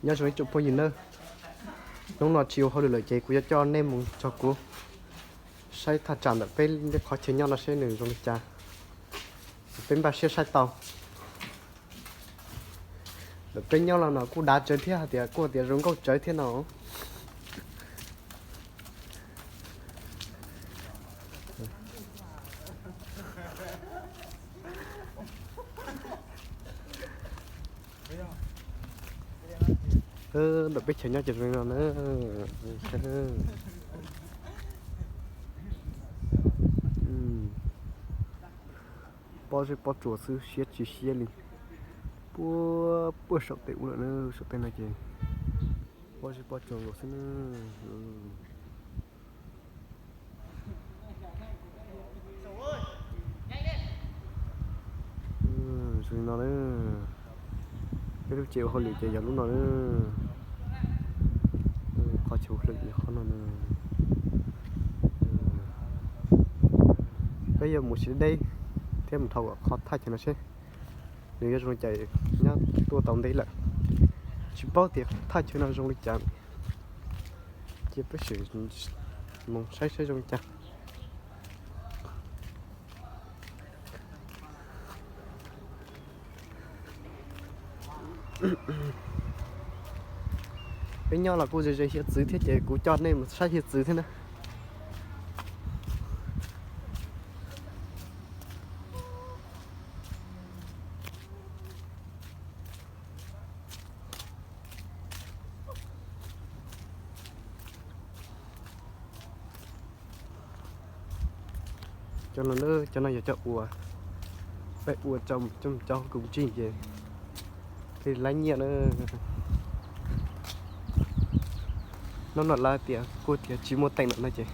Nyob zoo ib tsoom phooj ywg nawb, hnub no tsis ua hauj lwm lawm ces kuv yuav coj nej mus nrog kuv saib thaj tsam ntawm peb qhov chaw nyob no seb nws zoo li cas. Peb npaj siab saib tau. Ntawm peb nyob los no kuj dav tsawv thiab hais tias kuj tias zoo nkauj tsawv thiab no. Ntawm peb chaw nyob ces zoo li no na. Pob zeb pob tsuas xwb, siab tsis siab li. Puag puag saum tej ub lawm na, saum tej no ces pob zeb pob tsuas nkaus xwb na. Zoo li no na, peb lub tsev ua hauj lwm ces yog lub no na. Qhov chaw ua hauj lwm yog qhov no na. Peb yuav mus siv deb thiab mus dhau qhov thaj chaw no seb nws yuav zoo li cas, nyob tuaj tau ntev lawm tsis paub tias thaj chaw no zoo li cas. Cia peb sim mus saib saib zoo li cas. Peb nyob los kuj ze ze hiav txwv thiab ces kuv coj nej mus saib hiav txwv thiab na. Cov no, cov no yog cov uas peb ua rau cov kws tsig ces thiaj laib nyiaj na. Hnub no lawv tias kuj tias tsis muaj teem lawm no ces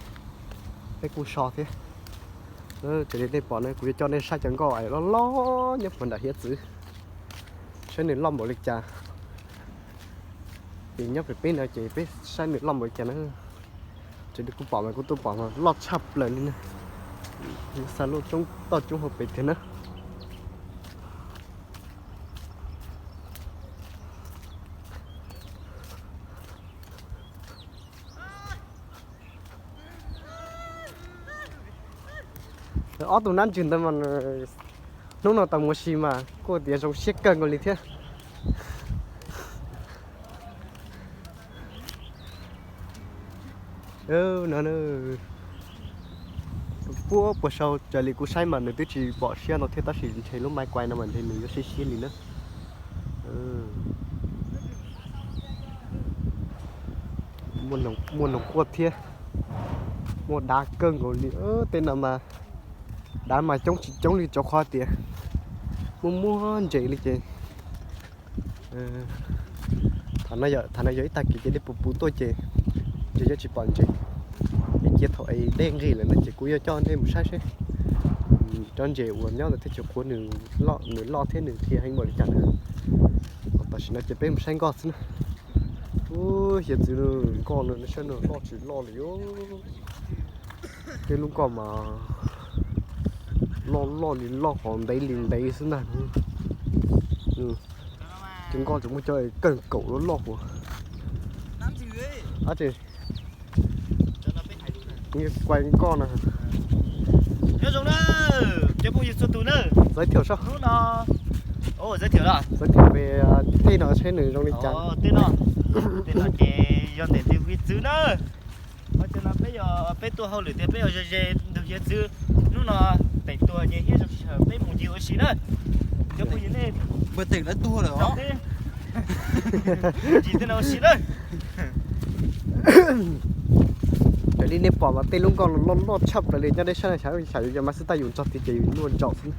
peb kuj so thiab. Raws li nej pom na, kuv yuav coj nej saib cov nkoj loj loj nyob puag nram hiav txwv, saib nws loj npaum li cas. Ces nyob pem peb no ces peb saib nws loj npaum li cas na. Raws li kuv pom mas kuv twb pom mas loj tshaj plaws li na. Xa luaj coob toj coob hauv pes tiag na. Ob tug nab ntswg ntawd mas hnub no tau mus ua si mas kuj tias zoo siab kawg nkaus li thiab. No, puag puag saud raws li kuv saib mas nws twb tsis pom siab no thiab tab sis ntshe lub maiv kuai no mas ntshe nws yuav siab siab li na. Muaj noog quaj thiab, muaj dav kawg nkaus li. Tej no mas dav mas coob tsis coob li rau qhov tias muaj muaj ntses li ces thaum no yog ib tag kis ces dej puv puv tuaj ces ntshe yuav tsis pom ntses. Es cia thaum es dej nqig lawm no ces kuv yuav coj nej mus saib seb cov ntses uas nyob ntawm teb chaws qhuav nws loj thiab nws dhia heev npaum li cas na. Tam sim no ces peb mus saib nkoj xwb na. Ub, hiav txwv nkoj no saib no loj tsis loj li. Tej lub nkoj mas loj loj li loj, qhov ntev li ntev xwb ntag. Cov nkoj tseem muaj cov kawg kaum loj loj huv. Kuai nkoj no. Nyob zoo na, cov phooj ywg txhua tus na. Giới thiệu saib. Hnub no, giới thiệu về tej no seb nws zoo li cas. Tej no, tej no ces yog ntawm ntug hiav txwv na. Qhov chaw no peb yog peb tuaj hauj lwm tias peb yog ze ze ntug hiav txwv. Hnub no teem tuag ces hiab zoo sij hawm peb mus ncig ua si na. Cov phooj ywg nej, npawg teem lawv tuag lawm os. Ncig tej no ua si na. Raws li nej pom mas tej lub nkoj loj loj tshaj plaws li nyob deb sab xyaw, xyaw yus cov mas xwb tab yus txog tid ces yus luaj ntsaum xwb.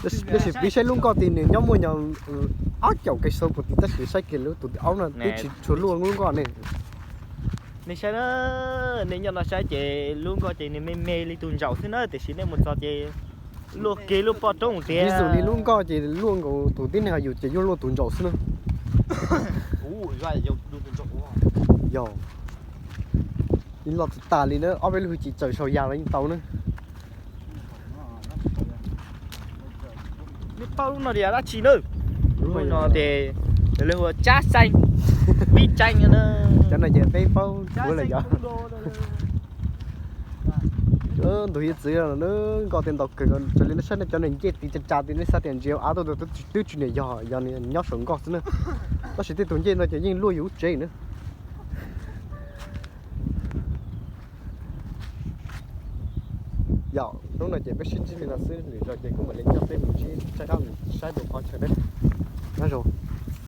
Tab sis pib saib lub nkoj tid nws nyob muaj nyuag ob caum kis xo puv tid tab sis saib kiag lub tus aub no twb tsis tshua luaj lub nkoj ne. Nej saib na, nej nyob no saib ces lub nkoj ces nws me me li tus ntsaum xwb na, tiam sis nej mus txog ces luaj kiag lub poj roob tiag. Vis dụ li lub nkoj ces luaj nkaus tus tib neeg yus ces yuav luaj tus ntsaum xwb na. Yog, yeej loj tag tag li na, ob peb lub hwj chim txawm sau yas los yeej tau na. Paub lub no tias dab tsi na? Lub no ces lawv hu ua tsab xeeb, pib tseeb na. Cov no ces peb paub kuv lawm yog. Ntug hiav txwv no nkoj tej ntau kawg, raws li nej saib no cov niag ncej tis tsa tsa tis nej xav tias ntsia av tuaj twb tsis niam yog, yog nyob saum nkoj xwb na. Tab sis tej tug ncej no ces yeej luaj yus lub tsev na. Yog hnub no ces peb sib ntsib li no xwb, lwm zaus ces kuv mam li coj peb mus ntsib saib dab, saib dua qhov chaw dab tsi. Nyob zoo.